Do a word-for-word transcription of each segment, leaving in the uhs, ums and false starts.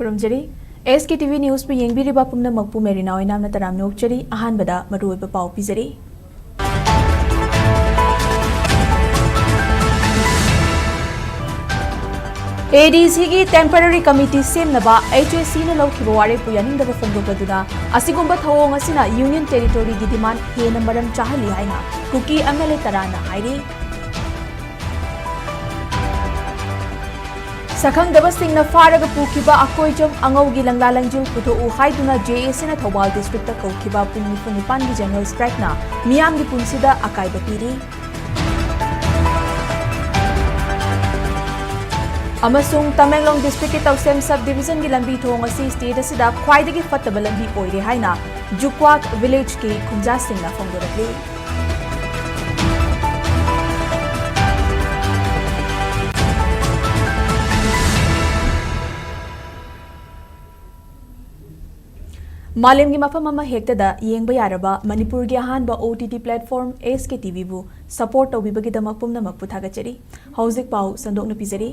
ꯈꯨꯔꯨꯝꯖꯔꯤ꯫ ꯑꯦꯁ ꯀꯦ T V ꯅ꯭ꯌꯨꯁꯄꯨ ꯌꯦꯡꯕꯤꯔꯤꯕ ꯄꯨꯝꯅꯃꯛꯄꯨ Marina ꯑꯣꯏꯅꯥꯝꯅ ꯇꯔꯥꯝꯅ ꯑꯣꯛꯆꯔꯤ꯫ ꯑꯍꯥꯟꯕꯗ ꯃꯔꯨꯑꯣꯏꯕ ꯄꯥꯎ ꯄꯤꯖꯔꯤ꯫ ꯑꯦ ꯗꯤ ꯁꯤꯒꯤ temporary committee ꯁꯦꯝꯅꯕ ꯑꯩꯆ ꯑꯦ ꯁꯤꯅ ꯂꯧꯈꯤꯕ ꯋꯥꯔꯦꯞꯄꯨ ꯌꯥꯅꯤꯡꯗꯕ ꯐꯣꯡꯗꯣꯛꯂꯗꯨꯅ, ꯑꯁꯤꯒꯨꯝꯕ ꯊꯧꯑꯣꯡ ꯑꯁꯤꯅ Union Territoryꯒꯤ demand ꯍꯦꯟꯅ ꯃꯔꯝ ꯆꯥꯍꯜꯂꯤ ꯍꯥꯏꯅ ꯀꯨꯀꯤ ꯑꯦꯝ ꯑꯦꯜ ꯑꯦ ꯇꯔꯥꯅ ꯍꯥꯏꯔꯤ꯫ ꯁꯛꯈꯪꯗꯕꯁꯤꯡꯅ ꯐꯥꯔꯒ ꯄꯨꯈꯤꯕ ꯑꯀꯣꯏꯖꯝ ꯑꯉꯧꯒꯤ ꯂꯪꯂꯥ ꯂꯪꯖꯤꯜ ꯄꯨꯊꯣꯛꯎ ꯍꯥꯏꯗꯨꯅ ꯖꯦ ꯑꯦ ꯁꯤꯅ ꯊꯧꯕꯥꯜ districtꯇ ꯀꯧꯈꯤꯕ ꯄꯨꯡ ꯅꯤꯐꯨ ꯅꯤꯄꯥꯟꯒꯤ general strikeꯅ ꯃꯤꯌꯥꯝꯒꯤ ꯄꯨꯟꯁꯤꯗ ꯑꯀꯥꯏꯕ ꯄꯤꯔꯤ꯫ ꯑꯃꯁꯨꯡ ꯇꯃꯦꯡꯂꯣꯡ districtꯀꯤ ꯇꯧꯁꯦꯝ sub divisionꯒꯤ ꯂꯝꯕꯤ ꯊꯣꯡ ꯑꯁꯤ state ꯑꯁꯤꯗ ꯈ꯭ꯋꯥꯏꯗꯒꯤ ꯐꯠꯇꯕ ꯂꯝꯕꯤ ꯑꯣꯏꯔꯦ ꯍꯥꯏꯅ ꯖꯨꯀ꯭ꯋꯥꯛ villageꯀꯤ ꯈꯨꯟꯖꯥꯁꯤꯡꯅ ꯐꯣꯡꯗꯣꯔꯛꯂꯤ꯫ ꯃꯥꯂꯦꯝꯒꯤ ꯃꯐꯝ ꯑꯃ ꯍꯦꯛꯇꯗ ꯌꯦꯡꯕ ꯌꯥꯔꯕ ꯃꯅꯤꯄꯨꯔꯒꯤ ꯑꯍꯥꯟꯕ ꯑꯣ ꯇꯤ ꯇꯤ platform ꯑꯦꯁ ꯀꯦ ꯇꯤ ꯚꯤꯕꯨ support ꯇꯧꯕꯤꯕꯒꯤꯗꯃꯛ ꯄꯨꯝꯅꯃꯛꯄꯨ ꯊꯥꯒꯠꯆꯔꯤ꯫ ꯍꯧꯖꯤꯛ ꯄꯥꯎ ꯁꯟꯗꯣꯛꯅ ꯄꯤꯖꯔꯤ꯫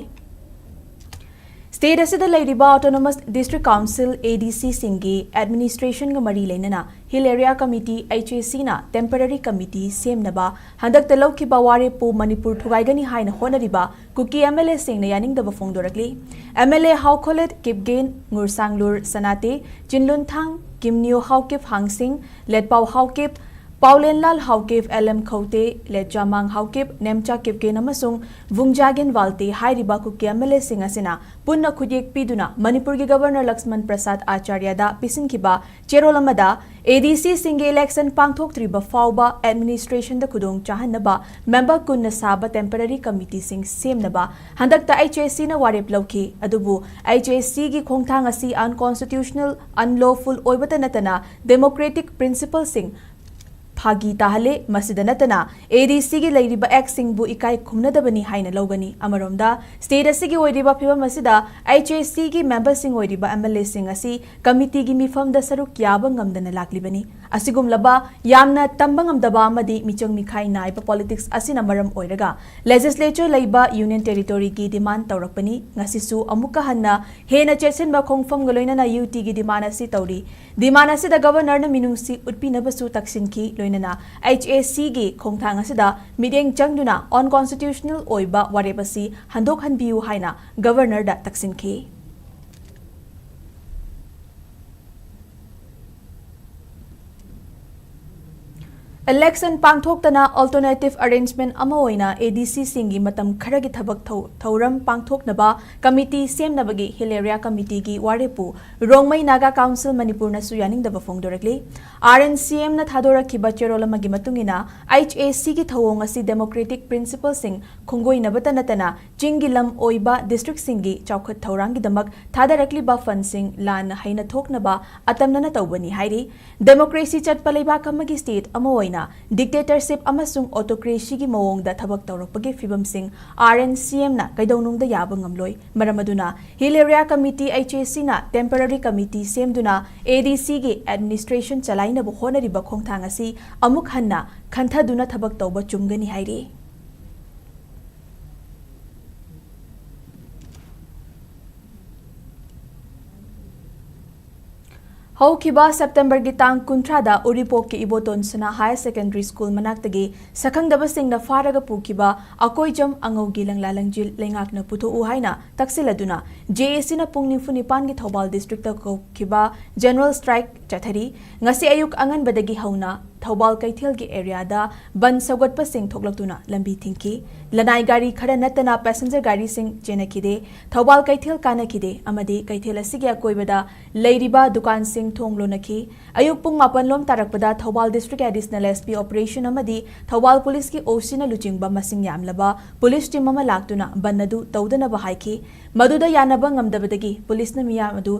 State ꯑꯁꯤꯗ ꯂꯩꯔꯤꯕ Autonomous District Council, A D Cꯁꯤꯡꯒꯤ administrationꯒ ꯃꯔꯤ ꯂꯩꯅꯅ Hill Area Committee, H A Cꯅ temporary committee ꯁꯦꯝꯅꯕ ꯍꯟꯗꯛꯇ ꯂꯧꯈꯤꯕ ꯋꯥꯔꯦꯞꯄꯨ ꯃꯅꯤꯄꯨꯔ ꯊꯨꯒꯥꯏꯒꯅꯤ ꯍꯥꯏꯅ ꯍꯣꯠꯅꯔꯤꯕ ꯀꯨꯀꯤ ꯑꯦꯝ ꯑꯦꯜ ꯑꯦꯁꯤꯡꯅ ꯌꯥꯅꯤꯡꯗꯕ ꯐꯣꯡꯗꯣꯔꯛꯂꯤ꯫ M L A Haokholet Kipgen, Ngursanglur Sanate, Chinlunthang Kimneo Haokip Hangshing, Letpao Haokip, Paolenlal Haokip, L M Khaute, Letchamang Haokip, Nemcha Kipgen ꯑꯃꯁꯨꯡ ꯚꯨꯡꯖꯥꯒꯦꯟ ꯋꯥꯜꯇꯦ ꯍꯥꯏꯔꯤꯕ ꯀꯨꯀꯤ ꯑꯦꯝ ꯑꯦꯜ ꯑꯦꯁꯤꯡ ꯑꯁꯤꯅ ꯄꯨꯟꯅ ꯈꯨꯠꯌꯦꯛ ꯄꯤꯗꯨꯅ ꯃꯅꯤꯄꯨꯔꯒꯤ ꯒꯕꯔꯅꯔ ꯂꯛꯁꯃꯟ ꯄ꯭ꯔꯁꯥꯗ ꯑꯥꯆꯥꯔꯌꯗ ꯄꯤꯁꯤꯟꯈꯤꯕ ꯆꯦꯔꯣꯜ ꯑꯃꯗ ꯑꯦ ꯗꯤ ꯁꯤꯁꯤꯡꯒꯤ election ꯄꯥꯡꯊꯣꯛꯇ꯭ꯔꯤꯕ ꯐꯥꯎꯕ administrationꯗ ꯈꯨꯗꯣꯡ ꯆꯥꯍꯟꯅꯕ member ꯀꯨꯟꯅ ꯁꯥꯕ temporary committeeꯁꯤꯡ ꯁꯦꯝꯅꯕ ꯍꯟꯗꯛꯇ H A Cꯅ ꯋꯥꯔꯦꯞ ꯂꯧꯈꯤ꯫ ꯑꯗꯨꯕꯨ H A Cꯒꯤ ꯈꯣꯡꯊꯥꯡ ꯑꯁꯤ unconstitutional, unlawful ꯑꯣꯏꯕꯇ ꯅꯠꯇꯅ democratic principleꯁꯤꯡ ꯐꯥꯒꯤ ꯇꯥꯍꯜꯂꯦ꯫ ꯃꯁꯤꯗ ꯅꯠꯇꯅ, ꯑꯦ ꯗꯤ ꯁꯤꯒꯤ ꯂꯩꯔꯤꯕ ꯑꯦꯛꯁꯤꯡꯕꯨ ꯏꯀꯥꯏ ꯈꯨꯝꯅꯗꯕꯅꯤ ꯍꯥꯏꯅ ꯂꯧꯒꯅꯤ꯫ ꯑꯃꯔꯣꯝꯗ, ꯁ꯭ꯇꯦꯠ ꯑꯁꯤꯒꯤ ꯑꯣꯏꯔꯤꯕ ꯐꯤꯕꯝ ꯑꯁꯤꯗ ꯑꯩꯆ ꯑꯦ ꯁꯤꯒꯤ ꯃꯦꯝꯕꯔꯁꯤꯡ ꯑꯣꯏꯔꯤꯕ ꯑꯦꯝ ꯑꯦꯜ ꯑꯦꯁꯤꯡ ꯑꯁꯤ ꯀꯃꯤꯇꯤꯒꯤ ꯃꯤꯐꯝꯗ ꯁꯔꯨꯛ ꯌꯥꯕ ꯉꯝꯗꯅ ꯂꯥꯛꯂꯤꯕꯅꯤ꯫ ꯑꯁꯤꯒꯨꯝꯂꯕ ꯌꯥꯝꯅ ꯇꯝꯕ ꯉꯝꯗꯕ ꯑꯃꯗꯤ ꯃꯤꯆꯪ ꯃꯤꯈꯥꯏ ꯅꯥꯏꯕ ꯄꯣꯂꯤꯇꯤꯛꯁ ꯑꯁꯤꯅ ꯃꯔꯝ ꯑꯣꯏꯔꯒ ꯂꯦꯖꯤꯁꯂꯦꯆꯔ ꯂꯩꯕ ꯌꯨꯅꯤꯌꯟ ꯇꯦꯔꯤꯇꯣꯔꯤꯒꯤ ꯗꯤꯃꯥꯟ ꯇꯧꯔꯛꯄꯅꯤ꯫ ꯉꯁꯤꯁꯨ ꯑꯃꯨꯛꯀ ꯍꯟꯅ ꯍꯦꯟꯅ ꯆꯦꯠꯁꯤꯟꯕ ꯈꯣꯡꯐꯝꯒ ꯂꯣꯏꯅꯅ ꯌꯨ ꯇꯤꯒꯤ ꯗꯤꯃꯥꯟ ꯑꯁꯤ ꯇꯧꯔꯤ꯫ ꯗꯤꯃꯥꯟ ꯑꯁꯤꯗ ꯒꯕꯔꯅꯔꯅ ꯃꯤꯅꯨꯡꯁꯤ ꯎꯠꯄꯤꯅꯕꯁꯨ ꯇꯛꯁꯤꯟꯈꯤ꯫ ꯂꯣꯏꯅꯅ ꯑꯩꯆ ꯑꯦ ꯁꯤꯒꯤ ꯈꯣꯡꯊꯥꯡ ꯑꯁꯤꯗ ꯃꯤꯠꯌꯦꯡ ꯆꯪꯗꯨꯅ ꯑꯟꯀꯣꯟꯁꯇꯤꯇ꯭ꯌꯨꯁꯅꯦꯜ ꯑꯣꯏꯕ ꯋꯥꯔꯦꯞ ꯑꯁꯤ ꯍꯟꯗꯣꯛꯍꯟꯕꯤꯌꯨ ꯍꯥꯏꯅ ꯒꯕꯔꯅꯔꯗ ꯇꯛꯁꯤꯟꯈꯤ꯫ ꯏꯂꯦꯛꯁꯟ ꯄꯥꯡꯊꯣꯛꯇꯅ ꯑꯜꯇꯔꯅꯦꯇꯤꯚ ꯑꯔꯦꯟꯖꯃꯦꯟꯠ ꯑꯃ ꯑꯣꯏꯅ ꯑꯦ ꯗꯤ ꯁꯤꯁꯤꯡꯒꯤ ꯃꯇꯝ ꯈꯔꯒꯤ ꯊꯕꯛ ꯊꯧ-, ꯊꯧꯔꯝ ꯄꯥꯡꯊꯣꯛꯅꯕ ꯀꯃꯤꯇꯤ ꯁꯦꯝꯅꯕꯒꯤ ꯍꯤꯜ ꯑꯦꯔꯤꯌꯥ ꯀꯃꯤꯇꯤꯒꯤ ꯋꯥꯔꯦꯞꯄꯨ ꯔꯣꯡꯃꯩ ꯅꯥꯒꯥ ꯀꯥꯎꯟꯁꯤꯜ ꯃꯅꯤꯄꯨꯔꯅꯁꯨ ꯌꯥꯅꯤꯡꯗꯕ ꯐꯣꯡꯗꯣꯔꯛꯂꯤ꯫ ꯑꯥꯔ ꯑꯦꯟ ꯁꯤ ꯑꯦꯝꯅ ꯊꯥꯗꯣꯔꯛꯈꯤꯕ ꯆꯦꯔꯣꯜ ꯑꯃꯒꯤ ꯃꯇꯨꯡ ꯏꯟꯅ, ꯑꯩꯆ ꯑꯦ ꯁꯤꯒꯤ ꯊꯧꯑꯣꯡ ꯑꯁꯤ ꯗꯦꯃꯣꯀ꯭ꯔꯦꯇꯤꯛ ꯄ꯭ꯔꯤꯟꯁꯤꯄꯜꯁꯤꯡ ꯈꯣꯡꯒꯣꯏꯅꯕꯇ ꯅꯠꯇꯅ ꯆꯤꯡꯒꯤ ꯂꯝ ꯑꯣꯏꯕ ꯗꯤꯁꯇ꯭ꯔꯤꯛꯁꯤꯡꯒꯤ ꯆꯥꯎꯈꯠ ꯊꯧꯔꯥꯡꯒꯤꯗꯃꯛ ꯊꯥꯗꯔꯛꯂꯤꯕ ꯐꯟꯁꯤꯡ ꯂꯥꯟꯅ ꯍꯩꯅ ꯊꯣꯛꯅꯕ ꯑꯇꯝꯅꯅ ꯇꯧꯕꯅꯤ ꯍꯥꯏꯔꯤ꯫ ꯗꯦꯃꯣꯀ꯭ꯔꯦꯁꯤ ꯆꯠꯄ ꯂꯩꯕꯥꯛ ꯑꯃꯒꯤ ꯁ꯭ꯇꯦꯠ ꯑꯃ ꯑꯣꯏꯅ ꯗꯤꯛꯇꯦꯇꯔꯁꯤꯞ ꯑꯃꯁꯨꯡ ꯑꯣꯇꯣꯀ꯭ꯔꯦꯁꯤꯒꯤ ꯃꯑꯣꯡꯗ ꯊꯕꯛ ꯇꯧꯔꯛꯄꯒꯤ ꯐꯤꯕꯝꯁꯤꯡ ꯑꯥꯔ ꯑꯦꯟ ꯁꯤ ꯑꯦꯝꯅ ꯀꯩꯗꯧꯅꯨꯡꯗ ꯌꯥꯕ ꯉꯝꯂꯣꯏ꯫ ꯃꯔꯝ ꯑꯗꯨꯅ ꯍꯤꯜ ꯑꯦꯔꯤꯌꯥ ꯀꯃꯤꯇꯤ, ꯑꯩꯆ ꯑꯦ ꯁꯤꯅ ꯇꯦꯝꯄꯔꯔꯤ ꯀꯃꯤꯇꯤ ꯁꯦꯝꯗꯨꯅ ꯑꯦ ꯗꯤ ꯁꯤꯒꯤ ꯑꯦꯗꯃꯤꯅꯤꯁꯇ꯭ꯔꯦꯁꯟ ꯆꯂꯥꯏꯅꯕ ꯍꯣꯠꯅꯔꯤꯕ ꯈꯣꯡꯊꯥꯡ ꯑꯁꯤ ꯑꯃꯨꯛ ꯍꯟꯅ ꯈꯟꯊꯗꯨꯅ ꯊꯕꯛ ꯇꯧꯕ ꯆꯨꯝꯒꯅꯤ ꯍꯥꯏꯔꯤ꯫ ꯍꯧꯈꯤꯕ ꯁꯦꯞꯇꯦꯝꯕꯔꯒꯤ ꯇꯥꯡ ꯀꯨꯟꯊ꯭ꯔꯥꯗ ꯎꯔꯤꯄꯣꯛꯀꯤ ꯏꯕꯣꯇꯣꯟ ꯁꯅꯥ ꯍꯥꯌꯔ ꯁꯦꯀꯦꯟꯗꯔꯤ ꯁ꯭ꯀꯨꯜ ꯃꯅꯥꯛꯇꯒꯤ ꯁꯛꯈꯪꯗꯕꯁꯤꯡꯅ ꯐꯥꯔꯒ ꯄꯨꯈꯤꯕ ꯑꯀꯣꯏꯖꯝ ꯑꯉꯧꯒꯤ ꯂꯪꯂꯥ ꯂꯪꯖꯤꯜ ꯂꯩꯉꯥꯛꯅ ꯄꯨꯊꯣꯛꯎ ꯍꯥꯏꯅ ꯇꯛꯁꯤꯜꯂꯗꯨꯅ ꯖꯦ ꯑꯦ ꯁꯤꯅ ꯄꯨꯡ ꯅꯤꯐꯨ ꯅꯤꯄꯥꯟꯒꯤ ꯊꯧꯕꯥꯜ ꯗꯤꯁꯇ꯭ꯔꯤꯛꯇ ꯀꯧꯈꯤꯕ ꯖꯦꯅꯔꯦꯜ ꯁ꯭ꯇ꯭ꯔꯥꯏꯛ ꯆꯠꯊꯔꯤ꯫ ꯉꯁꯤ ꯑꯌꯨꯛ ꯑꯉꯟꯕꯗꯒꯤ ꯍꯧꯅ ꯊꯧꯕꯥꯜ ꯀꯩꯊꯦꯜꯒꯤ ꯑꯦꯔꯤꯌꯥꯗ ꯕꯟ ꯁꯧꯒꯠꯄꯁꯤꯡ ꯊꯣꯛꯂꯛꯇꯨꯅ ꯂꯝꯕꯤ ꯊꯤꯡꯈꯤ꯫ ꯂꯅꯥꯏ ꯒꯥꯔꯤ ꯈꯔ ꯅꯠꯇꯅ ꯄꯦꯁꯦꯟꯖꯔ ꯒꯥꯔꯤꯁꯤꯡ ꯆꯦꯟꯅꯈꯤꯗꯦ꯫ ꯊꯧꯕꯥꯜ ꯀꯩꯊꯦꯜ ꯀꯥꯟꯅꯈꯤꯗꯦ ꯑꯃꯗꯤ ꯀꯩꯊꯦꯜ ꯑꯁꯤꯒꯤ ꯑꯀꯣꯏꯕꯗ ꯂꯩꯔꯤꯕ ꯗꯨꯀꯥꯟꯁꯤꯡ ꯊꯣꯡ ꯂꯣꯟꯅꯈꯤ꯫ ꯑꯌꯨꯛ ꯄꯨꯡ ꯃꯥꯄꯟ ꯂꯣꯝ ꯇꯥꯔꯛꯄꯗ Thoubal district additional S P operation ꯑꯃꯗꯤ ꯊꯧꯕꯥꯜ ꯄꯨꯂꯤꯁꯀꯤ ꯑꯣ ꯁꯤꯅ ꯂꯨꯆꯤꯡꯕ ꯃꯁꯤꯡ ꯌꯥꯝꯂꯕ ꯄꯨꯂꯤꯁ ꯇꯤꯝ ꯑꯃ ꯂꯥꯛꯇꯨꯅ ꯕꯟ ꯑꯗꯨ ꯇꯧꯗꯅꯕ ꯍꯥꯏꯈꯤ꯫ ꯃꯗꯨꯗ ꯌꯥꯅꯕ ꯉꯝꯗꯕꯗꯒꯤ ꯄꯨꯂꯤꯁꯅ ꯃꯤꯌꯥꯝ ꯑꯗꯨ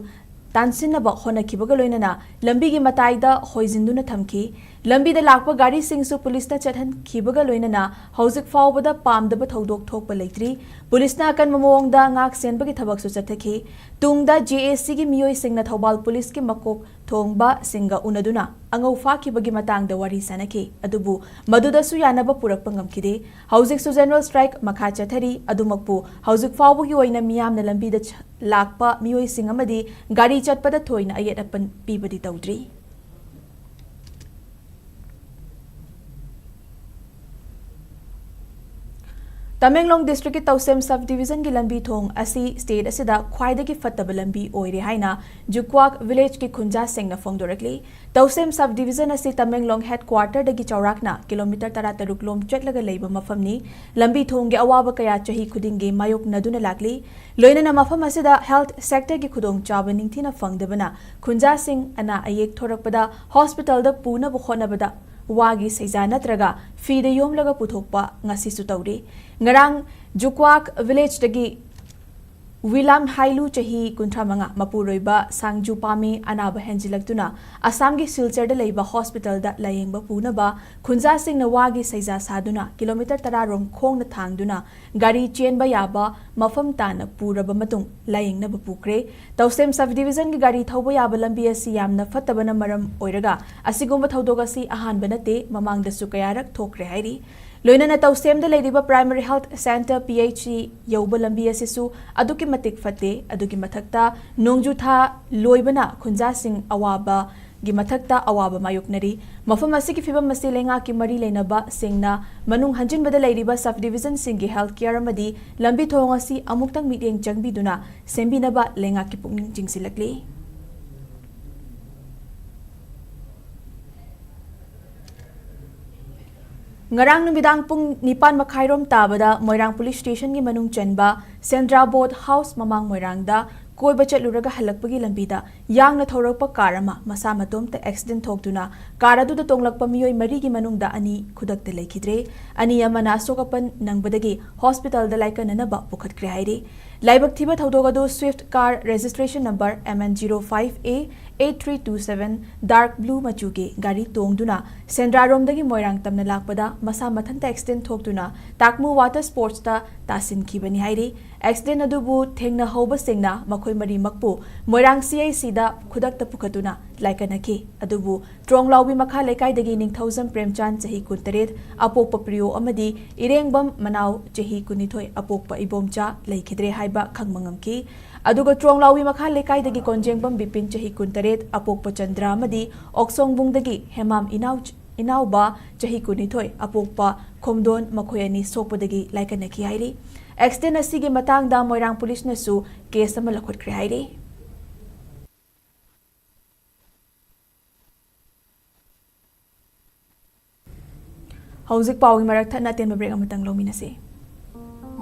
ꯇꯥꯟꯁꯤꯟꯅꯕ ꯍꯣꯠꯅꯈꯤꯕꯒ ꯂꯣꯏꯅꯅ ꯂꯝꯕꯤꯒꯤ ꯃꯇꯥꯏꯗ ꯍꯣꯏꯖꯤꯟꯗꯨꯅ ꯊꯝꯈꯤ꯫ ꯂꯝꯕꯤꯗ ꯂꯥꯛꯄ ꯒꯥꯔꯤꯁꯤꯡꯁꯨ ꯄꯨꯂꯤꯁꯅ ꯆꯠꯍꯟꯈꯤꯕꯒ ꯂꯣꯏꯅꯅ ꯍꯧꯖꯤꯛ ꯐꯥꯎꯕꯗ ꯄꯥꯝꯗꯕ ꯊꯧꯗꯣꯛ ꯊꯣꯛꯄ ꯂꯩꯇ꯭ꯔꯤ꯫ ꯄꯨꯂꯤꯁꯅ ꯑꯀꯟꯕ ꯃꯑꯣꯡꯗ ꯉꯥꯛ ꯁꯦꯟꯕꯒꯤ ꯊꯕꯛꯁꯨ ꯆꯠꯊꯈꯤ꯫ ꯇꯨꯡꯗ ꯖꯦ ꯑꯦ ꯁꯤꯒꯤ ꯃꯤꯑꯣꯏꯁꯤꯡꯅ ꯊꯧꯕꯥꯜ ꯄꯨꯂꯤꯁꯀꯤ ꯃꯀꯣꯛ ꯊꯣꯡꯕꯁꯤꯡꯒ ꯎꯅꯗꯨꯅ ꯑꯉꯧ ꯐꯥꯈꯤꯕꯒꯤ ꯃꯇꯥꯡꯗ ꯋꯥꯔꯤ ꯁꯥꯅꯈꯤ꯫ ꯑꯗꯨꯕꯨ ꯃꯗꯨꯗꯁꯨ ꯌꯥꯅꯕ ꯄꯨꯔꯛꯄ ꯉꯝꯈꯤꯗꯦ꯫ ꯍꯧꯖꯤꯛꯁꯨ ꯖꯦꯅꯔꯦꯜ ꯁ꯭ꯇ꯭ꯔꯥꯏꯛ ꯃꯈꯥ ꯆꯠꯊꯔꯤ꯫ ꯑꯗꯨꯃꯛꯄꯨ ꯍꯧꯖꯤꯛ ꯐꯥꯎꯕꯒꯤ ꯑꯣꯏꯅ ꯃꯤꯌꯥꯝꯅ ꯂꯝꯕꯤꯗ ꯂꯥꯛꯄ ꯃꯤꯑꯣꯏꯁꯤꯡ ꯑꯃꯗꯤ ꯒꯥꯔꯤ ꯆꯠꯄꯗ ꯊꯣꯏꯅ ꯑꯌꯦꯠ ꯑꯄꯟ ꯄꯤꯕꯗꯤ ꯇꯧꯗ꯭ꯔꯤ꯫ ꯇꯃꯦꯡꯂꯣꯡ ꯗꯤꯁꯇ꯭ꯔꯤꯛꯀꯤ ꯇꯧꯁꯦꯝ ꯁꯕ ꯗꯤꯕꯤꯖꯟꯒꯤ ꯂꯝꯕꯤ ꯊꯣꯡ ꯑꯁꯤ ꯁ꯭ꯇꯦꯠ ꯑꯁꯤꯗ ꯈ꯭ꯋꯥꯏꯗꯒꯤ ꯐꯠꯇꯕ ꯂꯝꯕꯤ ꯑꯣꯏꯔꯦ ꯍꯥꯏꯅ ꯖꯨꯀ꯭ꯋꯥꯛ ꯚꯤꯂꯦꯖꯀꯤ ꯈꯨꯟꯖꯥꯁꯤꯡꯅ ꯐꯣꯡꯗꯣꯔꯛꯂꯤ꯫ ꯇꯧꯁꯦꯝ ꯁꯕ ꯗꯤꯕꯤꯖꯟ ꯑꯁꯤ ꯇꯃꯦꯡꯂꯣꯡ ꯍꯦꯗꯀ꯭ꯋꯥꯇꯔꯗꯒꯤ ꯆꯥꯎꯔꯥꯛꯅ ꯀꯤꯂꯣꯃꯤꯇꯔ ꯇꯔꯥꯇꯔꯨꯛ ꯂꯣꯝ ꯆꯠꯂꯒ ꯂꯩꯕ ꯃꯐꯝꯅꯤ꯫ ꯂꯝꯕꯤ ꯊꯣꯡꯒꯤ ꯑꯋꯥꯕ ꯀꯌꯥ ꯆꯍꯤ ꯈꯨꯗꯤꯡꯒꯤ ꯃꯥꯌꯣꯛꯅꯗꯨꯅ ꯂꯥꯛꯂꯤ꯫ ꯂꯣꯏꯅꯅ ꯃꯐꯝ ꯑꯁꯤꯗ ꯍꯦꯜꯊ ꯁꯦꯛꯇꯔꯒꯤ ꯈꯨꯗꯣꯡꯆꯥꯕ ꯅꯤꯡꯊꯤꯅ ꯐꯪꯗꯕꯅ ꯈꯨꯟꯖꯥꯁꯤꯡ ꯑꯅꯥ ꯑꯌꯦꯛ ꯊꯣꯔꯛꯄꯗ ꯍꯣꯁꯄꯤꯇꯥꯜꯗ ꯄꯨꯅꯕ ꯍꯣꯠꯅꯕꯗ ꯋꯥꯒꯤ ꯁꯩꯖꯥ ꯅꯠꯇ꯭ꯔꯒ ꯐꯤꯗ ꯌꯣꯝꯂꯒ ꯄꯨꯊꯣꯛꯄ ꯉꯁꯤꯁꯨ ꯇꯧꯔꯤ꯫ ꯉꯔꯥꯡ ꯖꯨꯀ꯭ꯋꯥꯛ ꯚꯤꯂꯦꯖꯇꯒꯤ ꯋꯤꯂꯥꯝ ꯍꯥꯏꯂꯨ, ꯆꯍꯤ ꯀꯨꯟꯊ꯭ꯔꯥ ꯃꯉꯥ, ꯃꯄꯨꯔꯣꯏꯕ ꯁꯥꯡꯖꯨ ꯄꯥꯝꯃꯤ ꯑꯅꯥꯕ ꯍꯦꯟꯖꯤꯜꯂꯛꯇꯨꯅ ꯑꯁꯥꯝꯒꯤ ꯁꯤꯜꯆꯔꯗ ꯂꯩꯕ ꯍꯣꯁꯄꯤꯇꯥꯜꯗ ꯂꯥꯌꯦꯡꯕ ꯄꯨꯅꯕ ꯈꯨꯟꯖꯥꯁꯤꯡꯅ ꯋꯥꯒꯤ ꯁꯩꯖꯥ ꯁꯥꯗꯨꯅ ꯀꯤꯂꯣꯃꯤꯇꯔ ꯇꯔꯥ ꯔꯣꯝ ꯈꯣꯡꯅ ꯊꯥꯡꯗꯨꯅ ꯒꯥꯔꯤ ꯆꯦꯟꯕ ꯌꯥꯕ ꯃꯐꯝ ꯇꯥꯅ ꯄꯨꯔꯕ ꯃꯇꯨꯡ ꯂꯥꯌꯦꯡꯅꯕ ꯄꯨꯈ꯭ꯔꯦ꯫ ꯇꯧꯁꯦꯝ ꯁꯕ ꯗꯤꯕꯤꯖꯟꯒꯤ ꯒꯥꯔꯤ ꯊꯧꯕ ꯌꯥꯕ ꯂꯝꯕꯤ ꯑꯁꯤ ꯌꯥꯝꯅ ꯐꯠꯇꯕꯅ ꯃꯔꯝ ꯑꯣꯏꯔꯒ ꯑꯁꯤꯒꯨꯝꯕ ꯊꯧꯗꯣꯛ ꯑꯁꯤ ꯑꯍꯥꯟꯕ ꯅꯠꯇꯦ, ꯃꯃꯥꯡꯗꯁꯨ ꯀꯌꯥꯔꯛ ꯊꯣꯛꯈ꯭ꯔꯦ ꯍꯥꯏꯔꯤ꯫ ꯂꯣꯏꯅꯅ ꯇꯧꯁꯦꯝꯗ ꯂꯩꯔꯤꯕ primary health centre, P H C, ꯌꯧꯕ ꯂꯝꯕꯤ ꯑꯁꯤꯁꯨ ꯑꯗꯨꯛꯀꯤ ꯃꯇꯤꯛ ꯐꯠꯇꯦ꯫ ꯑꯗꯨꯒꯤ ꯃꯊꯛꯇ ꯅꯣꯡꯖꯨ ꯊꯥ ꯂꯣꯏꯕꯅ ꯈꯨꯟꯖꯥꯁꯤꯡ ꯑꯋꯥꯕꯒꯤ ꯃꯊꯛꯇ ꯑꯋꯥꯕ ꯃꯥꯌꯣꯛꯅꯔꯤ꯫ ꯃꯐꯝ ꯑꯁꯤꯒꯤ ꯐꯤꯕꯝ ꯑꯁꯤ ꯂꯩꯉꯥꯛꯀꯤ ꯃꯔꯤ ꯂꯩꯅꯕꯁꯤꯡꯅ ꯃꯅꯨꯡ ꯍꯟꯖꯤꯟꯕꯗ ꯂꯩꯔꯤꯕ ꯁꯕ ꯗꯤꯕꯤꯖꯟꯁꯤꯡꯒꯤ ꯍꯦꯜꯊ ꯀꯦꯌꯔ ꯑꯃꯗꯤ ꯂꯝꯕꯤ ꯊꯣꯡ ꯑꯁꯤ ꯑꯃꯨꯛꯇꯪ ꯃꯤꯠꯌꯦꯡ ꯆꯪꯕꯤꯗꯨꯅ ꯁꯦꯝꯕꯤꯅꯕ ꯂꯩꯉꯥꯛꯀꯤ ꯄꯨꯛꯅꯤꯡ ꯆꯤꯡꯁꯤꯜꯂꯛꯂꯤ꯫ ꯉꯔꯥꯡ ꯅꯨꯃꯤꯗꯥꯡ ꯄꯨꯡ ꯅꯤꯄꯥꯟ ꯃꯈꯥꯏꯔꯣꯝ ꯇꯥꯕꯗ ꯃꯣꯏꯔꯥꯡ ꯄꯨꯂꯤꯁ ꯁ꯭ꯇꯦꯁꯟꯒꯤ ꯃꯅꯨꯡ ꯆꯟꯕ ꯁꯦꯟꯗ꯭ꯔꯥ ꯕꯣꯠ ꯍꯥꯎꯁ ꯃꯃꯥꯡ ꯃꯣꯏꯔꯥꯡꯗ ꯀꯣꯏꯕ ꯆꯠꯂꯨꯔꯒ ꯍꯜꯂꯛꯄꯒꯤ ꯂꯝꯕꯤꯗ ꯌꯥꯡꯅ ꯊꯧꯔꯛꯄ ꯀꯥꯔ ꯑꯃ ꯃꯁꯥ ꯃꯇꯣꯝꯇ ꯑꯦꯛꯁꯤꯗꯦꯟ ꯊꯣꯛꯇꯨꯅ ꯀꯥꯔ ꯑꯗꯨꯗ ꯇꯣꯡꯂꯛꯄ ꯃꯤꯑꯣꯏ ꯃꯔꯤꯒꯤ ꯃꯅꯨꯡꯗ ꯑꯅꯤ ꯈꯨꯗꯛꯇ ꯂꯩꯈꯤꯗ꯭ꯔꯦ꯫ ꯑꯅꯤ ꯑꯃꯅ ꯑꯁꯣꯛ ꯑꯄꯟ ꯅꯪꯕꯗꯒꯤ ꯍꯣꯁꯄꯤꯇꯥꯜꯗ ꯂꯥꯏꯀꯠꯅꯅꯕ ꯄꯨꯈꯠꯈ꯭ꯔꯦ ꯍꯥꯏꯔꯤ꯫ ꯂꯥꯏꯕꯛ ꯊꯤꯕ ꯊꯧꯗꯣꯛ ꯑꯗꯨ Swift car registration number M N zero five A eight three two seven dark blue ꯃꯆꯨꯒꯤ ꯒꯥꯔꯤ ꯇꯣꯡꯗꯨꯅ ꯁꯦꯟꯗ꯭ꯔꯥꯔꯣꯝꯗꯒꯤ ꯃꯣꯏꯔꯥꯡ ꯇꯝꯅ ꯂꯥꯛꯄꯗ ꯃꯁꯥ ꯃꯊꯟꯇ ꯑꯦꯛꯁꯤꯗꯦꯟ ꯊꯣꯛꯇꯨꯅ ꯇꯥꯛꯃꯨ ꯋꯥꯇꯔ ꯁ꯭ꯄꯣꯔꯠꯁꯇ ꯇꯥꯁꯤꯟꯈꯤꯕꯅꯤ ꯍꯥꯏꯔꯤ꯫ ꯑꯦꯛꯁꯤꯗꯦꯟ ꯑꯗꯨꯕꯨ ꯊꯦꯡꯅꯍꯧꯕꯁꯤꯡꯅ ꯃꯈꯣꯏ ꯃꯔꯤꯃꯛꯄꯨ ꯃꯣꯏꯔꯥꯡ C I C ꯗ ꯈꯨꯗꯛꯇ ꯄꯨꯈꯠꯇꯨꯅ ꯂꯥꯏꯀꯠꯅꯈꯤ꯫ ꯑꯗꯨꯕꯨ ꯇ꯭ꯔꯣꯡꯂꯥꯎꯕꯤ ꯃꯈꯥ ꯂꯩꯀꯥꯏꯗꯒꯤ ꯅꯤꯡꯊꯧꯖꯝ ꯄ꯭ꯔꯦꯝꯆꯥꯟ ꯆꯍꯤ ꯀꯨꯟꯇꯔꯦꯠ ꯑꯄꯣꯛꯄ ꯄ꯭ꯔꯤꯌꯣ ꯑꯃꯗꯤ ꯏꯔꯦꯡꯕꯝ ꯃꯅꯥꯎ ꯆꯍꯤ ꯀꯨꯟꯅꯤꯊꯣꯏ ꯑꯄꯣꯛꯄ ꯏꯕꯣꯝꯆꯥ ꯂꯩꯈꯤꯗ꯭ꯔꯦ ꯍꯥꯏꯕ ꯈꯪꯕ ꯉꯝꯈꯤ꯫ ꯑꯗꯨꯒ ꯇ꯭ꯔꯣꯡꯂꯥꯎꯕꯤ ꯃꯈꯥ ꯂꯩꯀꯥꯏꯗꯒꯤ ꯀꯣꯟꯖꯦꯡꯕꯝ ꯕꯤꯄꯤꯟ ꯆꯍꯤ ꯀꯨꯟꯇꯔꯦꯠ ꯑꯄꯣꯛꯄ ꯆꯟꯗ꯭ꯔ ꯑꯃꯗꯤ ꯑꯣꯛꯁꯣꯡꯕꯨꯡꯗꯒꯤ ꯍꯦꯃꯥꯝ ꯏꯅꯥꯎ ꯏꯅꯥꯎꯕ ꯆꯍꯤ ꯀꯨꯟꯅꯤꯊꯣꯏ ꯑꯄꯣꯛꯄ ꯈꯣꯝꯗꯣꯟ ꯃꯈꯣꯏ ꯑꯅꯤ ꯁꯣꯛꯄꯗꯒꯤ ꯂꯥꯏꯀꯠꯅꯈꯤ ꯍꯥꯏꯔꯤ꯫ ꯑꯦꯛꯁꯤꯗꯦꯟ ꯑꯁꯤꯒꯤ ꯃꯇꯥꯡꯗ ꯃꯣꯏꯔꯥꯡ ꯄꯨꯂꯤꯁꯅꯁꯨ ꯀꯦꯁ ꯑꯃ ꯂꯧꯈꯠꯈ꯭ꯔꯦ ꯍꯥꯏꯔꯤ꯫ ꯍꯧꯖꯤꯛ ꯄꯥꯎꯒꯤ ꯃꯔꯛ ꯊꯠꯅ ꯑꯇꯦꯟꯕ ꯕ꯭ꯔꯦꯛ ꯑꯃꯇꯪ ꯂꯧꯃꯤꯟꯅꯁꯤ꯫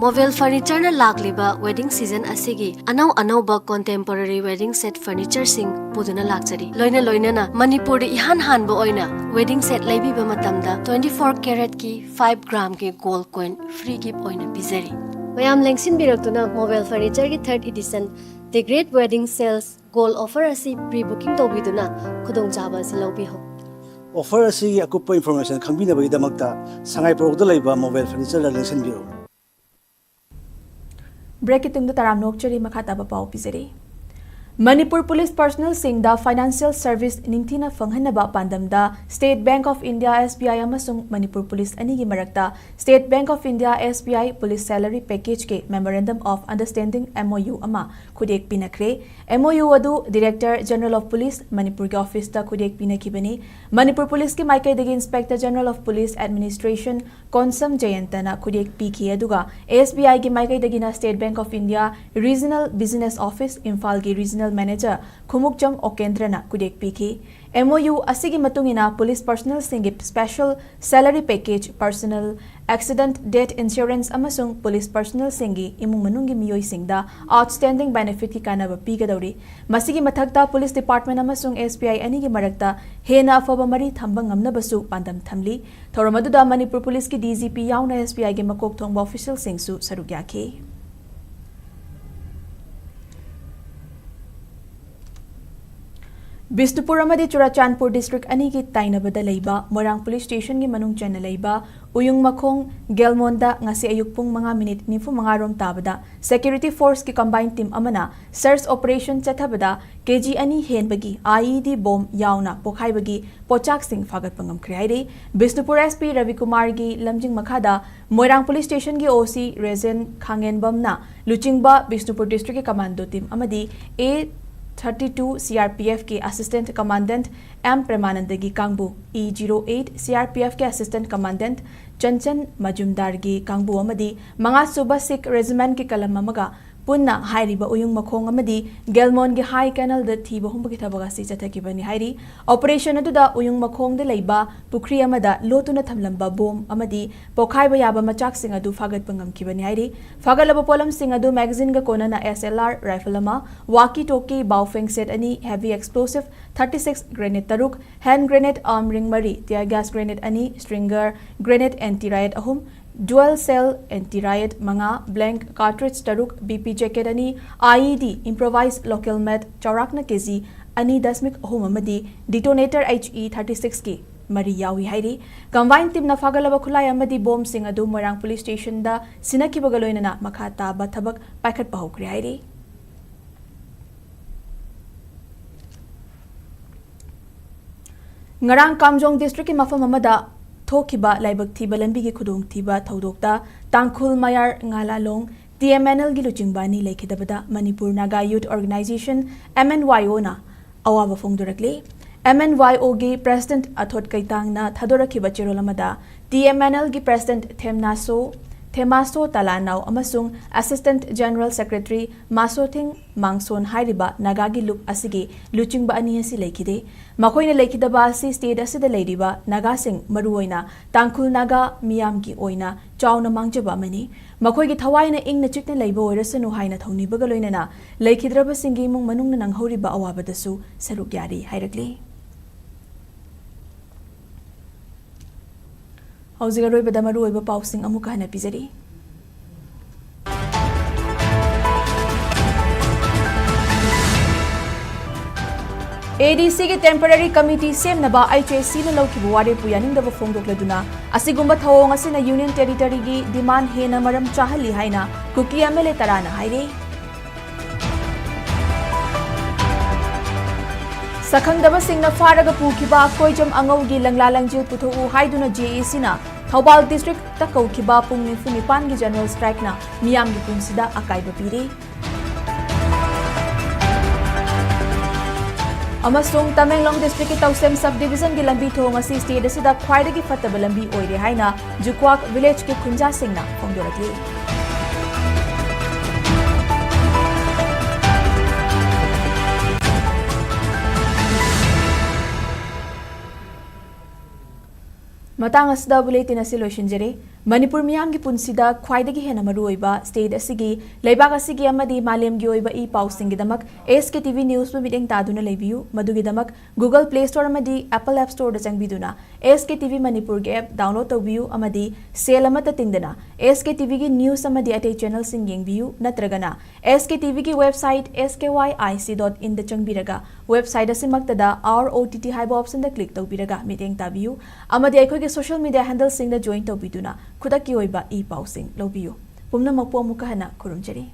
ꯃꯣꯕꯦꯜ ꯐꯔꯅꯤꯆꯔꯅ ꯂꯥꯛꯂꯤꯕ ꯋꯦꯗꯤꯡ ꯁꯤꯖꯟ ꯑꯁꯤꯒꯤ ꯑꯅꯧ ꯑꯅꯧꯕ ꯀꯣꯟꯇꯦꯝꯄꯣꯔꯔꯤ ꯋꯦꯗꯤꯡ ꯁꯦꯠ ꯐꯔꯅꯤꯆꯔꯁꯤꯡ ꯄꯨꯗꯨꯅ ꯂꯥꯛꯆꯔꯤ꯫ ꯂꯣꯏꯅ ꯂꯣꯏꯅꯅ ꯃꯅꯤꯄꯨꯔꯗ ꯏꯍꯥꯟ ꯍꯥꯟꯕ ꯑꯣꯏꯅ ꯋꯦꯗꯤꯡ ꯁꯦꯠ ꯂꯩꯕꯤꯕ ꯃꯇꯝꯗ twenty four caratꯀꯤ five gramꯒꯤ gold coin free gift ꯑꯣꯏꯅ ꯄꯤꯖꯔꯤ꯫ ꯃꯌꯥꯝ ꯂꯦꯡꯁꯤꯟꯕꯤꯔꯛꯇꯨꯅ ꯃꯣꯕꯦꯜ ꯐꯔꯅꯤꯆꯔꯒꯤ third edition The Great Wedding Sales gold offer ꯑꯁꯤ pre booking ꯇꯧꯕꯤꯗꯨꯅ ꯈꯨꯗꯣꯡꯆꯥꯕ ꯑꯁꯤ ꯂꯧꯕꯤꯍꯧ꯫ Offer ꯑꯁꯤꯒꯤ ꯑꯀꯨꯞꯄ information ꯈꯪꯕꯤꯅꯕꯒꯤꯗꯃꯛꯇ ꯁꯉꯥꯏ ꯄꯣꯔꯣꯛꯇ ꯂꯩꯕ ꯃꯣꯕꯦꯜ ꯐꯔꯅꯤꯆꯔꯗ ꯂꯦꯡꯁꯤꯟꯕꯤꯔꯛꯎ꯫ ꯕ꯭ꯔꯦꯛꯀꯤ ꯇꯨꯡꯗ ꯇꯔꯥꯝꯅ ꯑꯣꯛꯆꯔꯤ, ꯃꯈꯥ ꯇꯥꯕ ꯄꯥꯎ ꯄꯤꯖꯔꯤ꯫ ꯃꯅꯤꯄꯨꯔ ꯄꯨꯂꯤꯁ ꯄꯔꯁꯅꯦꯜꯁꯤꯡꯗ ꯐꯥꯏꯅꯥꯟꯁꯤꯌꯦꯜ ꯁꯔꯚꯤꯁ ꯅꯤꯡꯊꯤꯅ ꯐꯪꯍꯟꯅꯕ ꯄꯥꯟꯗꯝꯗ State Bank of India, S B I, ꯑꯃꯁꯨꯡ ꯃꯅꯤꯄꯨꯔ ꯄꯨꯂꯤꯁ ꯑꯅꯤꯒꯤ ꯃꯔꯛꯇ State Bank of India, S B I police salary ꯄꯦꯀꯦꯖꯀꯤ Memorandum of Understanding, M O U, ꯑꯃ ꯈꯨꯠꯌꯦꯛ ꯄꯤꯅꯈ꯭ꯔꯦ꯫ M O U ꯑꯗꯨ Director General of Police ꯃꯅꯤꯄꯨꯔꯒꯤ ꯑꯣꯐꯤꯁꯇ ꯈꯨꯠꯌꯦꯛ ꯄꯤꯅꯈꯤꯕꯅꯤ꯫ ꯃꯅꯤꯄꯨꯔ ꯄꯨꯂꯤꯁꯀꯤ ꯃꯥꯏꯀꯩꯗꯒꯤ Inspector General of Police Administration Konsam ꯖꯌꯟꯇꯅ ꯈꯨꯠꯌꯦꯛ ꯄꯤꯈꯤ, ꯑꯗꯨꯒ S B I ꯒꯤ ꯃꯥꯏꯀꯩꯗꯒꯤꯅ State Bank of India Regional Business Office, ꯏꯝꯐꯥꯜꯒꯤ Regional Manager ꯈꯨꯃꯨꯛꯆꯝ ꯑꯣꯀꯦꯟꯗ꯭ꯔꯅ ꯈꯨꯗꯦꯛ ꯄꯤꯈꯤ꯫ MOU ꯑꯁꯤꯒꯤ ꯃꯇꯨꯡ ꯏꯟꯅ police personnelꯁꯤꯡꯒꯤ special salary package, personal accident, death insurance ꯑꯃꯁꯨꯡ police personnelꯁꯤꯡꯒꯤ ꯏꯃꯨꯡ ꯃꯅꯨꯡꯒꯤ ꯃꯤꯑꯣꯏꯁꯤꯡꯗ outstanding benefitꯀꯤ ꯀꯥꯟꯅꯕ ꯄꯤꯒꯗꯧꯔꯤ꯫ ꯃꯁꯤꯒꯤ ꯃꯊꯛꯇ police department ꯑꯃꯁꯨꯡ SBI ꯑꯅꯤꯒꯤ ꯃꯔꯛꯇ ꯍꯦꯟꯅ ꯑꯐꯕ ꯃꯔꯤ ꯊꯝꯕ ꯉꯝꯅꯕꯁꯨ ꯄꯥꯟꯗꯝ ꯊꯝꯂꯤ꯫ ꯊꯧꯔꯝ ꯑꯗꯨꯗ ꯃꯅꯤꯄꯨꯔ policeꯀꯤ DGP ꯌꯥꯎꯅ SBIꯒꯤ ꯃꯀꯣꯛ ꯊꯣꯡꯕ officialꯁꯤꯡꯁꯨ ꯁꯔꯨꯛ ꯌꯥꯈꯤ꯫ ꯕꯤꯁꯅꯨꯄꯨꯔ ꯑꯃꯗꯤ ꯆꯨꯔꯥꯆꯥꯟꯄꯨꯔ district ꯑꯅꯤꯒꯤ ꯇꯥꯏꯅꯕꯗ ꯂꯩꯕ ꯃꯣꯏꯔꯥꯡ police stationꯒꯤ ꯃꯅꯨꯡ ꯆꯟꯅ ꯂꯩꯕ ꯎꯌꯨꯡ ꯃꯈꯣꯡ ꯒꯦꯜꯃꯣꯟꯗ ꯉꯁꯤ ꯑꯌꯨꯛ ꯄꯨꯡ ꯃꯉꯥ minute ꯅꯤꯐꯨ ꯃꯉꯥ ꯔꯣꯝ ꯇꯥꯕꯗ security forceꯀꯤ combined team ꯑꯃꯅ search operation ꯆꯠꯊꯕꯗ KG ꯑꯅꯤ ꯍꯦꯟꯕꯒꯤ IED bomb ꯌꯥꯎꯅ ꯄꯣꯈꯥꯏꯕꯒꯤ ꯄꯣꯠꯆꯥꯛꯁꯤꯡ ꯐꯥꯒꯠꯄ ꯉꯝꯈ꯭ꯔꯦ ꯍꯥꯏꯔꯤ꯫ ꯕꯤꯁꯅꯨꯄꯨꯔ SP ꯔꯕꯤꯀꯨꯃꯥꯔꯒꯤ ꯂꯝꯖꯤꯡ ꯃꯈꯥꯗ ꯃꯣꯏꯔꯥꯡ police stationꯒꯤ OC ꯔꯦꯖꯦꯟ ꯈꯥꯡꯉꯦꯟꯕꯝꯅ ꯂꯨꯆꯤꯡꯕ ꯕꯤꯁꯅꯨꯄꯨꯔ districtꯀꯤ commando team ꯑꯃꯗꯤ A thirty two CRPFꯀꯤ assistant commandant M ꯄ꯭ꯔꯦꯃꯥꯅꯟꯗꯒꯤ ꯀꯥꯡꯕꯨ, E zero eight CRPFꯀꯤ assistant commandant Chanchan ꯃꯖꯨꯝꯗꯥꯔꯒꯤ ꯀꯥꯡꯕꯨ ꯑꯃꯗꯤ ꯃꯉꯥꯁꯨꯕ Sikh regimentꯀꯤ ꯀꯂꯝ ꯑꯃꯒ ꯄꯨꯟꯅ ꯍꯥꯏꯔꯤꯕ ꯎꯌꯨꯡ ꯃꯈꯣꯡ ꯑꯃꯗꯤ ꯒꯦꯜꯃꯣꯟꯒꯤ high canalꯗ ꯊꯤꯕ ꯍꯨꯝꯕꯒꯤ ꯊꯕꯛ ꯑꯁꯤ ꯆꯠꯊꯈꯤꯕꯅꯤ ꯍꯥꯏꯔꯤ꯫ Operation ꯑꯗꯨꯗ ꯎꯌꯨꯡ ꯃꯈꯣꯡꯗ ꯂꯩꯕ ꯄꯨꯈ꯭ꯔꯤ ꯑꯃꯗ ꯂꯣꯠꯇꯨꯅ ꯊꯝꯂꯝꯕ bomb ꯑꯃꯗꯤ ꯄꯣꯈꯥꯏꯕ ꯌꯥꯕ ꯃꯆꯥꯛꯁꯤꯡ ꯑꯗꯨ ꯐꯥꯒꯠꯄ ꯉꯝꯈꯤꯕꯅꯤ ꯍꯥꯏꯔꯤ꯫ ꯐꯥꯒꯠꯂꯕ ꯄꯣꯠꯂꯝꯁꯤꯡ ꯑꯗꯨ magazineꯒ ꯀꯣꯟꯅꯅ SLR rifle ꯑꯃ, walkie talkie, Baofeng set ꯑꯅꯤ, heavy explosive thirty six grenade ꯇꯔꯨꯛ, hand grenade arm ring ꯃꯔꯤ, tear gas grenade ꯑꯅꯤ, stringer grenade anti riot ꯑꯍꯨꯝ, dual shell anti riot ꯃꯉꯥ, blank cartridge ꯇꯔꯨꯛ, BP jacket ꯑꯅꯤ, IED, improvised local meth ꯆꯥꯎꯔꯥꯛꯅ KG ꯑꯅꯤ ꯗꯁꯃꯤꯛ ꯑꯍꯨꯝ ꯑꯃꯗꯤ detonator HE thirty sixꯀꯤ ꯃꯔꯤ ꯌꯥꯎꯏ ꯍꯥꯏꯔꯤ꯫ Combined teamꯅ ꯐꯥꯒꯠꯂꯕ ꯈꯨꯠꯂꯥꯏ ꯑꯃꯗꯤ bombꯁꯤꯡ ꯑꯗꯨ ꯃꯣꯏꯔꯥꯡ police stationꯗ ꯁꯤꯟꯅꯈꯤꯕꯒ ꯂꯣꯏꯅꯅ ꯃꯈꯥ ꯇꯥꯕ ꯊꯕꯛ ꯄꯥꯏꯈꯠꯄ ꯍꯧꯈ꯭ꯔꯦ ꯍꯥꯏꯔꯤ꯫ ꯉꯔꯥꯡ ꯀꯥꯝꯖꯣꯡ districtꯀꯤ ꯃꯐꯝ ꯑꯃꯗ ꯊꯣꯛꯈꯤꯕ ꯂꯥꯏꯕꯛ ꯊꯤꯕ ꯂꯝꯕꯤꯒꯤ ꯈꯨꯗꯣꯡꯊꯤꯕ ꯊꯧꯗꯣꯛꯇ ꯇꯥꯡꯈꯨꯜ ꯃꯌꯥꯔ ꯉꯥꯂꯥꯂꯣꯡ TMNLꯒꯤ ꯂꯨꯆꯤꯡꯕ ꯑꯅꯤ ꯂꯩꯈꯤꯗꯕꯗ ꯃꯅꯤꯄꯨꯔ ꯅꯥꯒꯥ Youth Organisation, MNYOꯅ ꯑꯋꯥꯕ ꯐꯣꯡꯗꯣꯔꯛꯂꯤ꯫ MNYOꯒꯤ president ꯑꯊꯣꯠ ꯀꯩꯇꯥꯡꯅ ꯊꯥꯗꯣꯔꯛꯈꯤꯕ ꯆꯦꯔꯣꯜ ꯑꯃꯗ TMNLꯒꯤ president ꯊꯦꯝꯅꯥꯁꯣ ꯊꯦꯃꯥꯁꯣ ꯇꯂꯥꯅꯥꯎ ꯑꯃꯁꯨꯡ Assistant General Secretary ꯃꯥꯁꯣꯊꯤꯡ ꯃꯥꯡꯁꯣꯟ ꯍꯥꯏꯔꯤꯕ ꯅꯥꯒꯥꯒꯤ ꯂꯨꯞ ꯑꯁꯤꯒꯤ ꯂꯨꯆꯤꯡꯕ ꯑꯅꯤ ꯑꯁꯤ ꯂꯩꯈꯤꯗꯦ꯫ ꯃꯈꯣꯏꯅ ꯂꯩꯈꯤꯗꯕ ꯑꯁꯤ state ꯑꯁꯤꯗ ꯂꯩꯔꯤꯕ ꯅꯥꯒꯥꯁꯤꯡ, ꯃꯔꯨꯑꯣꯏꯅ ꯇꯥꯡꯈꯨꯜ ꯅꯥꯒꯥ ꯃꯤꯌꯥꯝꯒꯤ ꯑꯣꯏꯅ ꯆꯥꯎꯅ ꯃꯥꯡꯖꯕ ꯑꯃꯅꯤ꯫ ꯃꯈꯣꯏꯒꯤ ꯊꯋꯥꯏꯅ ꯏꯪꯅ ꯆꯤꯛꯅ ꯂꯩꯕ ꯑꯣꯏꯔꯁꯅꯨ ꯍꯥꯏꯅ ꯊꯧꯅꯤꯕꯒ ꯂꯣꯏꯅꯅ ꯂꯩꯈꯤꯗ꯭ꯔꯕꯁꯤꯡꯒꯤ ꯏꯃꯨꯡ ꯃꯅꯨꯡꯅ ꯅꯪꯍꯧꯔꯤꯕ ꯑꯋꯥꯕꯗꯁꯨ ꯁꯔꯨꯛ ꯌꯥꯔꯤ ꯍꯥꯏꯔꯛꯂꯤ꯫ ꯍꯧꯖꯤꯛ ꯑꯔꯣꯏꯕꯗ ꯃꯔꯨꯑꯣꯏꯕ ꯄꯥꯎꯁꯤꯡ ꯑꯃꯨꯛꯀ ꯍꯟꯅ ꯄꯤꯖꯔꯤ꯫ ADCꯒꯤ temporary committee ꯁꯦꯝꯅꯕ HACꯅ ꯂꯧꯈꯤꯕ ꯋꯥꯔꯦꯞꯄꯨ ꯌꯥꯅꯤꯡꯗꯕ ꯐꯣꯡꯗꯣꯛꯂꯗꯨꯅ ꯑꯁꯤꯒꯨꯝꯕ ꯊꯧꯑꯣꯡ ꯑꯁꯤꯅ Union Territoryꯒꯤ demand ꯍꯦꯟꯅ ꯃꯔꯝ ꯆꯥꯍꯜꯂꯤ ꯍꯥꯏꯅ ꯀꯨꯀꯤ MLA ꯇꯔꯥꯅ ꯍꯥꯏꯔꯤ꯫ ꯁꯛꯈꯪꯗꯕꯁꯤꯡꯅ ꯐꯥꯔꯒ ꯄꯨꯈꯤꯕ ꯀꯣꯏꯖꯝ ꯑꯉꯧꯒꯤ ꯂꯪꯂꯥ ꯂꯪꯖꯤꯜ ꯄꯨꯊꯣꯛꯎ ꯍꯥꯏꯗꯨꯅ JACꯅ ꯊꯧꯕꯥꯜ districtꯇ ꯀꯧꯈꯤꯕ ꯄꯨꯡ ꯅꯤꯐꯨ ꯅꯤꯄꯥꯟꯒꯤ general strikeꯅ ꯃꯤꯌꯥꯝꯒꯤ ꯄꯨꯟꯁꯤꯗ ꯑꯀꯥꯏꯕ ꯄꯤꯔꯤ꯫ ꯑꯃꯁꯨꯡ ꯇꯃꯦꯡꯂꯣꯡ districtꯀꯤ ꯇꯧꯁꯦꯝ subdivisionꯒꯤ ꯂꯝꯕꯤ ꯊꯣꯡ ꯑꯁꯤ state ꯑꯁꯤꯗ ꯈ꯭ꯋꯥꯏꯗꯒꯤ ꯐꯠꯇꯕ ꯂꯝꯕꯤ ꯑꯣꯏꯔꯦ ꯍꯥꯏꯅ ꯖꯨꯀ꯭ꯋꯥꯛ villageꯀꯤ ꯈꯨꯟꯖꯥꯁꯤꯡꯅ ꯐꯣꯡꯗꯣꯔꯛꯂꯤ꯫ ꯃꯇꯥꯡ ꯑꯁꯤꯗ bulletin ꯑꯁꯤ ꯂꯣꯏꯁꯤꯟꯖꯔꯦ꯫ ꯃꯅꯤꯄꯨꯔ ꯃꯤꯌꯥꯝꯒꯤ ꯄꯨꯟꯁꯤꯗ ꯈ꯭ꯋꯥꯏꯗꯒꯤ ꯍꯦꯟꯅ ꯃꯔꯨꯑꯣꯏꯕ state ꯑꯁꯤꯒꯤ, ꯂꯩꯕꯥꯛ ꯑꯁꯤꯒꯤ ꯑꯃꯗꯤ ꯃꯥꯂꯦꯝꯒꯤ ꯑꯣꯏꯕ ꯏ ꯄꯥꯎꯁꯤꯡꯒꯤꯗꯃꯛ SKTV Newsꯕꯨ ꯃꯤꯠꯌꯦꯡ ꯇꯥꯗꯨꯅ ꯂꯩꯕꯤꯌꯨ꯫ ꯃꯗꯨꯒꯤꯗꯃꯛ Google Play Store ꯑꯃꯗꯤ Apple App Storeꯗ ꯆꯪꯕꯤꯗꯨꯅ SKTV ꯃꯅꯤꯄꯨꯔꯒꯤ app download ꯇꯧꯕꯤꯌꯨ ꯑꯃꯗꯤ ꯁꯦꯜ ꯑꯃꯠꯇ ꯇꯤꯡꯗꯅ SKTVꯒꯤ news ꯑꯃꯗꯤ ꯑꯇꯩ channelꯁꯤꯡ ꯌꯦꯡꯕꯤꯌꯨ, ꯅꯠꯇ꯭ꯔꯒꯅ SKTVꯒꯤ website S K Y I C dot inꯗ ꯆꯪꯕꯤꯔꯒ website ꯑꯁꯤꯃꯛꯇꯗ Our OTT ꯍꯥꯏꯕ optionꯗ click ꯇꯧꯕꯤꯔꯒ ꯃꯤꯠꯌꯦꯡ ꯇꯥꯕꯤꯌꯨ꯫ ꯑꯃꯗꯤ ꯑꯩꯈꯣꯏꯒꯤ social media handleꯁꯤꯡꯗ join ꯇꯧꯕꯤꯗꯨꯅ ꯈꯨꯗꯛꯀꯤ ꯑꯣꯏꯕ ꯏ ꯄꯥꯎꯁꯤꯡ ꯂꯧꯕꯤꯌꯨ꯫ ꯄꯨꯝꯅꯃꯛꯄꯨ ꯑꯃꯨꯛꯀ ꯍꯟꯅ ꯈꯨꯔꯨꯝꯖꯔꯤ꯫